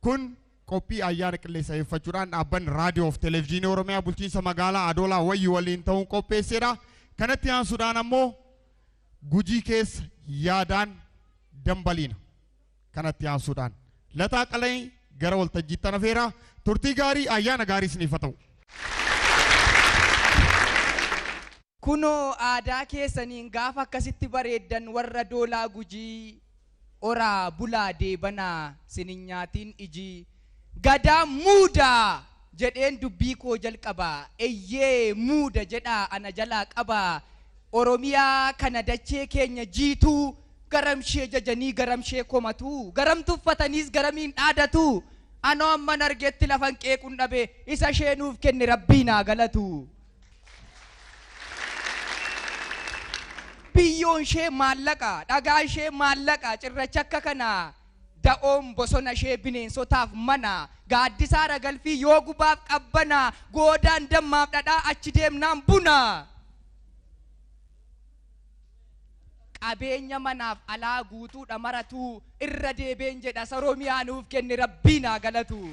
Kun qophii ayyaana qillee sababeeffachuudhaan dhaabbanni raadiyoo fi televezyiinii Oromiyaa bulchiinsa magaalaa Adoolaa Wayyuu waliin ta'uun qopheessedha. Kanatti aansuudhaan ammoo Gujii keessa yaadaan dambaliina. Kanatti aansuudhaan Lataa Qalanii gara waltajjiitti hafeera. Turtii gaarii, ayyaana gaarii isiniif haa ta'u. Kunoo aadaa keessaniin gaafa akkasitti bareeddan warra Doolaa Gujii, oraa bulaa deebanaa sinin nyaatiin ijii. Gadaa muudaa jedheen dubbii koo jalqaba, eyyee muuda jedhaa ana jalaa qaba. Oromiyaa kana dachee keenya jiituu, garamshee jajanii garamshee komatu, garam tuffataniis garamiin dhaadatu. Anoo amman argetti lafan qeequun dhabe, isa ishee nuuf kenne rabbii naa galatu. Biyyoon ishee maallaqa, dhagaa ishee maallaqa, cirracha akka kana, da'oon bosona ishee bineensotaaf mana, gaaddisaa ragalfii yoo gubaaf qabbana, goodaan dammaaf dhadhaa achi deemnaan buna. Qabeenya manaaf alaa guutuudha maratu, irra deebeen jedha Oromiyaa nuuf kenne rabbii naa galatu.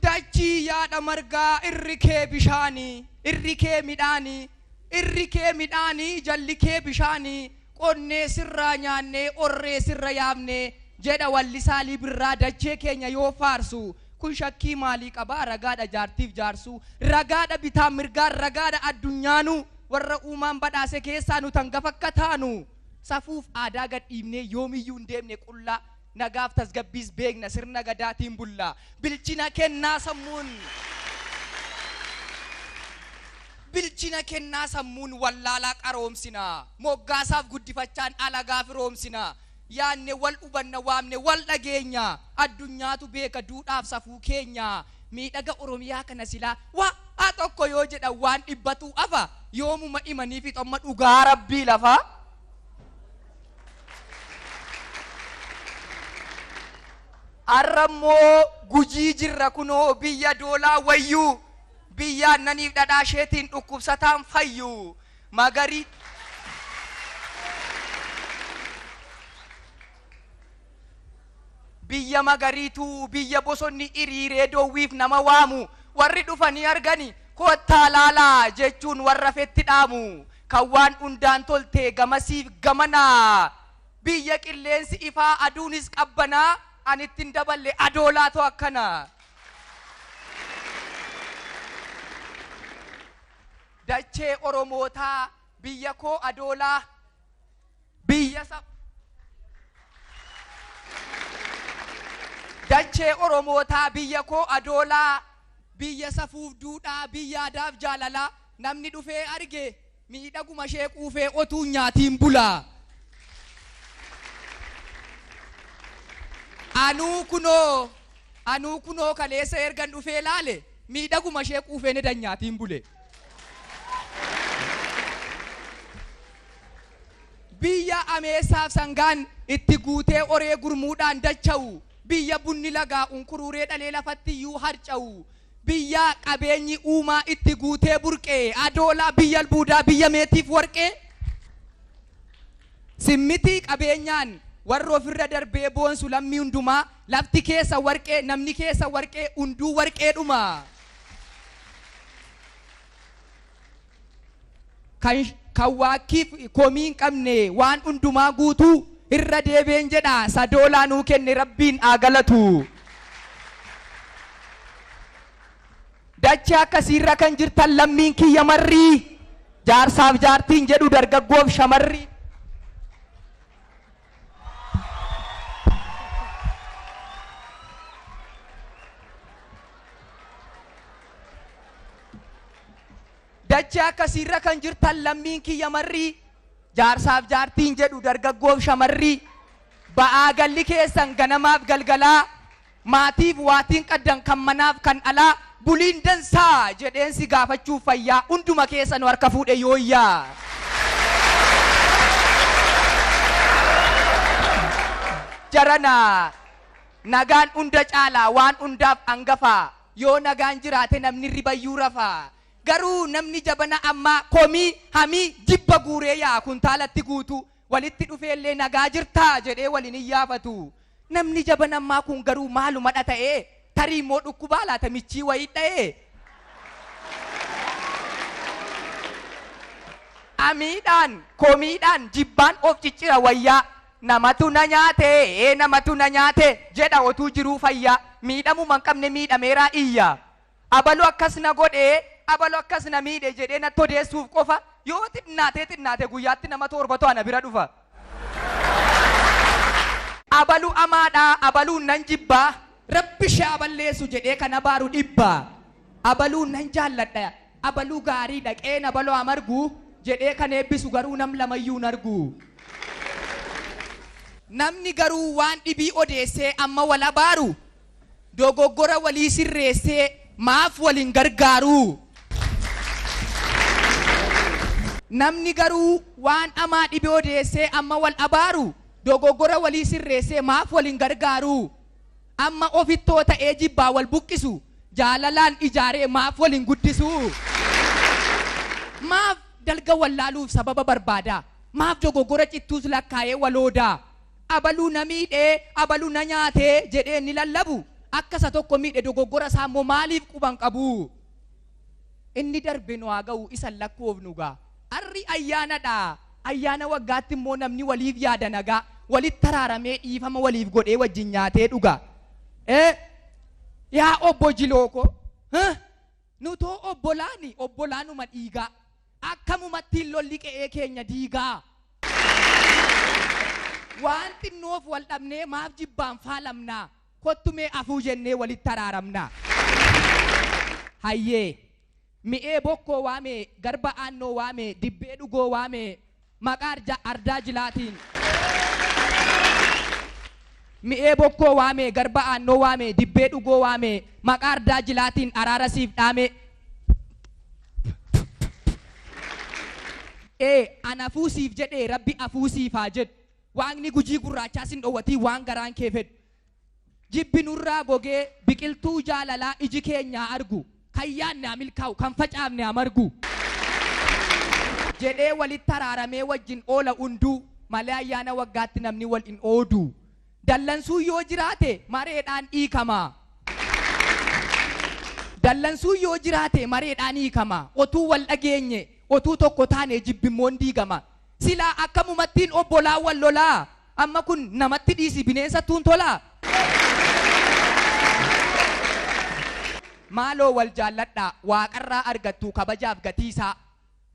Dachii yaada margaa irri kee bishaanii, irri kee midhaanii, irri kee midhaanii, jalli kee bishaanii, qonnee sirraa nyaannee orree sirra yaabnee jedha wallisaa Libirraa dachee keenya yoo faarsu. Kun shakkii maalii qabaa? Ragaadha jaartiif jaarsuu, ragaadha bitaan mirgaan, ragaadha addunyaanuu, warra uumaan badhaase keessaa nu tangafa akka taanu. Safuuf aadaa gadhiifnee yoomiyyuu hin deemne qullaa, nagaaf tasgabbiis beekna sirna gadaatiin bulla. Bilchina kennaa sammuun, bilchina kennaa sammuun wallaalaa qaroomsina, moggaasaaf guddifachaan alagaa firoomsina. Yaanne wal hubanna, waamne wal dhageenya, addunyaatu beeka duudhaaf safuu keenya. Miidhaga Oromiyaa kana silaa waa tokko yoo jedhan waan dhibbatu afa, yoomuma himanii fi xomma dhugaa rabbii lafa. Har'ammoo Gujii jirra kunoo biyya Doolaa Wayyuu, biyya aannaniif dhadhaa isheetiin dhukkubsataan fayyu. Magarii biyya magariituu, biyya bosonni hiriiree doowwiif nama waamu, warri dhufanii argani kottaa laalaa jechuun warra fetti dhaamu, kan waan hundaan tolte gamasiif gamanaa, biyya qilleensi ifaa aduunis qabbanaa, ani ittiin daballe Adoolaatu akkana. Dachee Oromootaa biyya koo Adoolaa, biyya dachee Oromootaa biyya koo Adoolaa, biyya safuuf duudhaa, biyya aadaaf jaalalaa, namni dhufee arge miidhaguma ishee quufee otuu nyaatiin bula. Anuu kunoo kaleessa ergan dhufee laale miidhaguma ishee quufee ni nyaatiin bule. Biyya ameessaaf sangaan itti guutee oree gurmuudhaan dacha'u, biyya bunni lagaa unkuruuree dhalee lafatti iyyuu harca'u, biyya qabeenyi uumaa itti guutee burqee, Adoolaa biyya albuudaa, biyya meetiif warqee. Simmitii qabeenyaan warra ofirra darbee boonsu lammii hundumaa, lafti keessa warqee, namni keessa warqee, hunduu warqeedhuma. Kan waakkiif komii hin qabne waan hundumaa guutuu, irra deebeen jedha Sadoolaa nuu kenne rabbiin haa galatu. Dachee akkasiirra kan jirtan lammiin kiyya marrii, jaarsaaf jaartiin jedhu dargaggoof shamarri. Dachee akkasiirra kan jirtan lammiin kiyya marrii, jaarsaaf jaartiin jedhu dargaggoof shamarri, ba'aa galli keessan ganamaaf galgalaa, maatiif waatiin qaddan kan manaaf kan alaa, buliin dansaa jedheen si gaafachuuf fayyaa, hunduma keessan harka fuudhe yooyyaa. Jarana nagaan hunda caalaa waan hundaaf hangafaa, yoo nagaan jiraate namni ribayyuu rafaa. Garuu namni jabana ammaa komii hamii jibba guuree yaa kuntaalatti guutu, walitti dhufeellee nagaa jirtaa jedhee waliin hin yaafatu. Namni jabanammaa kun garuu maalumadha ta'ee tarii immoo dhukkubaa laata michii wayii dha'ee. Amiidhaan komiidhaan jibbaan of ciccira wayyaa namatu na nyaate namatu na nyaate jedha otuu jiruu fayyaa miidhamuma hin qabne miidhameeraa iyya. Abalu akkas na godhee abalu akkas na miidhe jedhee natti odeessuuf qofa yoo xinnaatee xinnaate guyyaatti nama torbatu ana bira dhufa. Abalu amaadhaa abaluun nan jibbaa rabbi ishee balleessu jedhee kan abaaru dhibbaa. Abaluu nan jaalladha abaluu gaariidha qeen abaluu amargu jedhee kan eebbisu garuu nam lamayyuu hin argu. Namni garuu waan dhibii odeessee amma wal abaaru dogoggora walii sirreessee maaf waliin gargaaru. Namni garuu waan amaa dhibii odeessee amma wal abaaru dogoggora walii sirreessee maaf waliin gargaaru. Amma ofittoo ta'ee jibbaa wal buqqisu jaalalaan ijaaree maaf waliin guddisu. Maaf dalga wallaaluuf sababa barbaada. Maaf dogoggora cittuus lakkaa'ee waloodaa. Abaluu na miidhee abaluu na nyaatee jedhee ni lallabu. Akka isa tokko miidhe dogoggora isaa immoo maaliif quban qabu? Inni darbe nu haa ga'u isa lakkoofnu gaa. Arri ayyaanadha. Ayyaana waggaatti immoo namni waliif yaada nagaa. Walitti araaramee dhiifama waliif godhee wajjin nyaatee dhuga. Yaa obbo Jilooko. Nutoo obbolaani obbolaanuma dhiigaa. Akkamumatti lolli qe'ee keenya diigaa. Waan xinnoof wal dhabnee maaf jibbaan faalamnaa. Kottumee afuu jennee walitti araaramnaa. Hayyee mi'ee bokkoo waamee garba aannoo waamee dibbee dhugoo waamee maqaa ardaa jilaatiin. Mi'ee bokkoo waamee garba aannoo waamee dibbee dhugoo waamee maqaa ardaa jilaatiin araara siif dhaamee. Ana afuusiif jedhee rabbi afuusiif haa jedhu. Waaqni Gujii gurraachaa sin dhoowwatii waan garaan kee fedhu. Jibbi nurraa gogee biqiltuu jaalalaa iji keenyaa argu. Kan yaadne haa milkaa'u kan facaafne haa margu. Jedhee walitti araaramee wajjin oola hunduu malee ayyaana waggaatti namni wal hin oodu. Dallansuu yoo jiraate mareedhaan hiikama. Dallansuu yoo jiraate mareedhaan hiikama. Otuu wal dhageenye otuu tokko taane jibbimmoon diigama. Silaa akkamumattiin obbolaa wal lolaa. Amma kun namatti dhiisi bineensa tuun tolaa. Maaloo wal jaalladhaa waaqarraa argattu kabajaaf gatiisaa.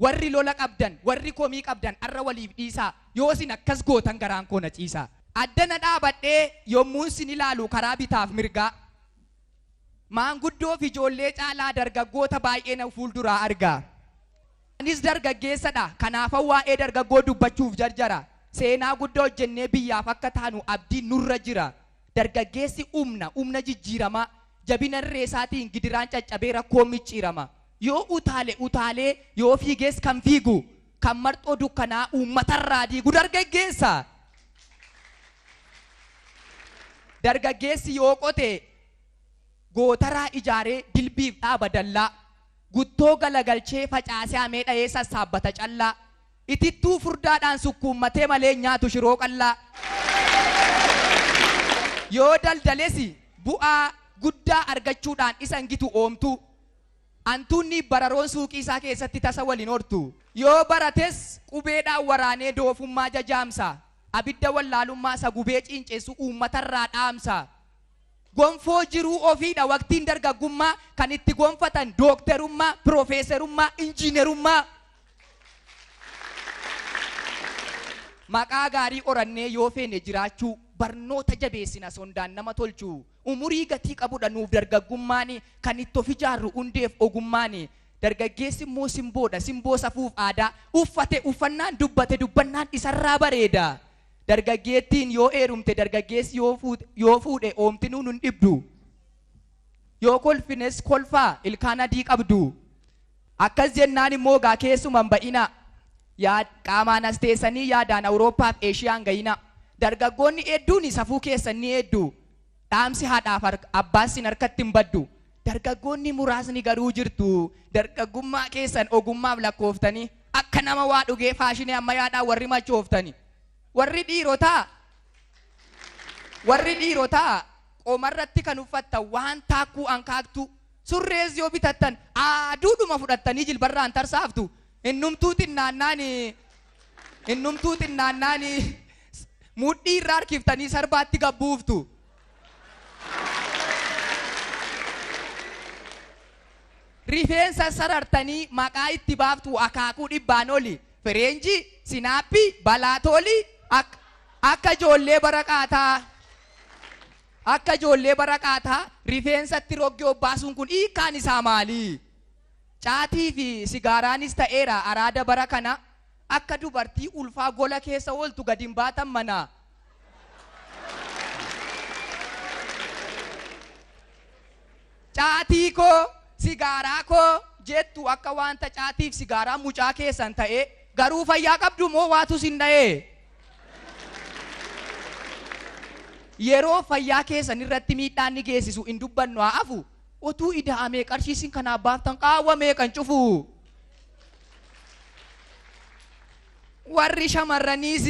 Warri lola qabdan warri komii qabdan arra waliif dhiisaa. Yoo isin akkas gootan garaan koo na ciisaa. Addana dhaabadhee yommuun sin ilaalu karaa bitaaf mirgaa. Maanguddoo fi ijoollee caalaa dargaggoota baay'ee na fuulduraa argaa. Anis dargaggeessadha. Kanaafan waa'ee dargaggoo dubbachuuf jarjara. Seenaa guddaa hojjennee biyyaaf akka taanu abdiin nurra jira. Dargaggeessi humna humna jijjiiramaa. Jabina irree gidiraan caccabee rakkoon micciirama. Yoo utaale utaalee yoo fiigees kan fiigu kan marxoo dukkanaa uummatarraa diigu dargaggeessa. Dargaggeessi yoo qote gootaraa ijaaree dilbiif dhaaba dallaa. Guttoo galagalchee facaasee hamee dha'ee sassaabbata callaa. Itittuu furdaadhaan sukkuummatee malee nyaatu shiroo qallaa. Yoo daldales bu'aa guddaa argachuudhaan isa hin gitu oomtu. Antuunni bararoon suuqii isaa keessatti tasa waliin hortu. Yoo barates qubeedhaan waraanee doofummaa jajaamsa. Abidda wallaalummaa isa gubee ciinceessu uummatarraa dhaamsa. Gonfoo jiruu ofiidha waqtiin dargaggummaa kan itti gonfatan dookterummaa, piroofeeserummaa, injiinerummaa. Maqaa gaarii horannee yoo feene jiraachuu barnoota jabeessina sondaan nama tolchu. Umurii gatii qabudha nuuf dargaggummaani kan itti of ijaarru hundeef ogummaani. Dargaggeessi immoo simboodha simboo safuuf aadaa uffate uffannaan dubbate dubbannaan isarraa bareeda. Dargaggeettiin yoo heerumte dargaggeessi yoo fuudhe oomtinuu nun dhibdu. Yoo kolfines kolfaa ilkaan adii qabdu. Akkas jennaan immoo gaa keessuman ba'ina. Qaamaan as teessanii yaadaan Awurooppaaf Eeshiyaan ga'ina. Dargaggoonni hedduun safuu keessan ni hedduu. Dhaamsi haadhaaf abbaas sin harkatti hin baddu. Dargaggoonni muraasni garuu jirtu. Dargaggummaa keessan ogummaaf lakkooftanii akka nama waa dhugee faashinii ammayyaadhaan warri machooftani. Warri dhiirotaa Warri dhiirotaa qomarratti kan uffattan waan taakkuu ankaaktu surrees yoo bitattan aduudhuma fudhattanii jilbarraan tarsaaftu innumtuu xinnaannaani mudhii irraa harkiftanii sarbaatti gabbuuftu. Rifeensa sarartanii maqaa itti baaftu akaakuu dhibbaan oli fireenjii sinaappii balaatoolii akka ijoollee baraqaataa. Akka ijoollee baraqaataa rifeensatti roggee obbaasuun kun hiikkaan isaa maali? Caatii fi sigaaraanis ta'eera araada bara kana akka dubartii ulfaa gola keessa ooltu gadi hin baatan mana. Caatii koo sigaaraa koo jettu akka wanta caatiif sigaaraa mucaa keessan ta'e garuu fayyaa qabdu moo waatu sin dha'ee? Yeroo fayyaa keessan irratti miidhaan ni geessisu hin dubbannu haa hafu otuu ida'amee qarshii isin kanaaf baaftan qaawwa meeqan cufu. Warri shamarraniis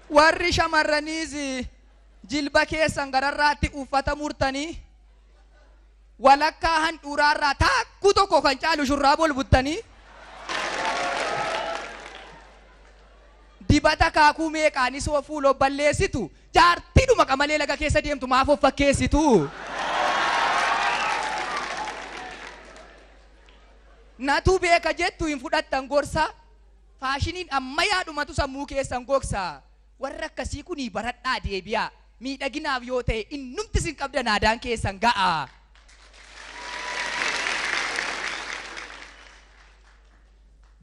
warri shamarraniis jilba keessan gararraatti uffata murtanii walakkaa handhuuraarraa taakkuu tokko kan caalu shurraaba ol buttanii dibata kaakuu meeqaanis of fuula of balleessitu jaartiidhuma qamalee laga keessa deemtu maaf of fakkeessitu. Natu beeka jettu hin fudhattan gorsa faashiniin ammayyaadhumatu sammuu keessan gogsa warra akkasii kunii baradhaa deebi'a miidhaginaaf yoo ta'e innumti isin qabdan aadaan keessan ga'a.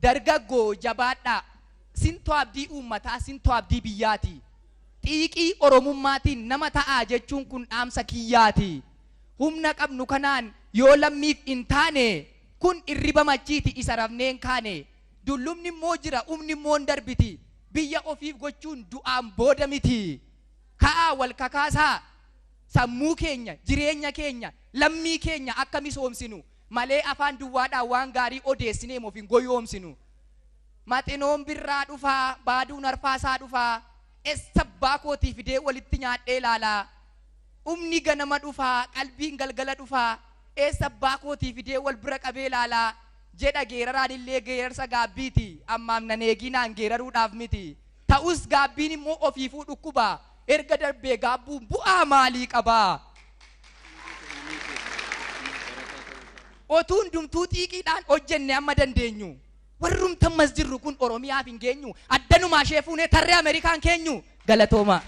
Dargaggoo jabaadhaa sintoo abdii uummataa sintoo abdii biyyaati. Xiiqii oromummaatiin nama ta'aa jechuun kun dhaamsa kiyyaati. Humna qabnu kanaan yoo lammiif hin taane kun irriba machiiti isa rafnee hin kaane. Dullumni immoo jira humni immoo hin darbiti. Biyya ofiif gochuun du'aan booda miti. Ka'aa wal kakaasaa sammuu keenya jireenya keenya lammii keenya akka misoomsinu malee afaan duwwaadhaan waan gaarii odeessinee of hin goyoomsinu. Maxinoon birraa dhufaa baaduun arfaasaa dhufaa eessa abbaa kootii fidee walitti nyaadhee ilaalaa. Humni ganama dhufaa qalbiin galgala dhufaa eessa abbaa kootii fidee wal bira qabee ilaalaa jedha geeraraan illee geerarsa gaabbiiti ammaaf nan eeginaan geeraruudhaaf miti. Ta'us gaabbiin immoo ofiifuu dhukkuba erga darbee gaabbuun bu'aa maalii qabaa? Otuu hundumtuu xiiqiidhaan hojjenne amma dandeenyu. Warrumti ammas jirru kun Oromiyaaf hin geenyu. Addanumaa ishee fuunee tarree Ameerikaan keenyu. Galatooma.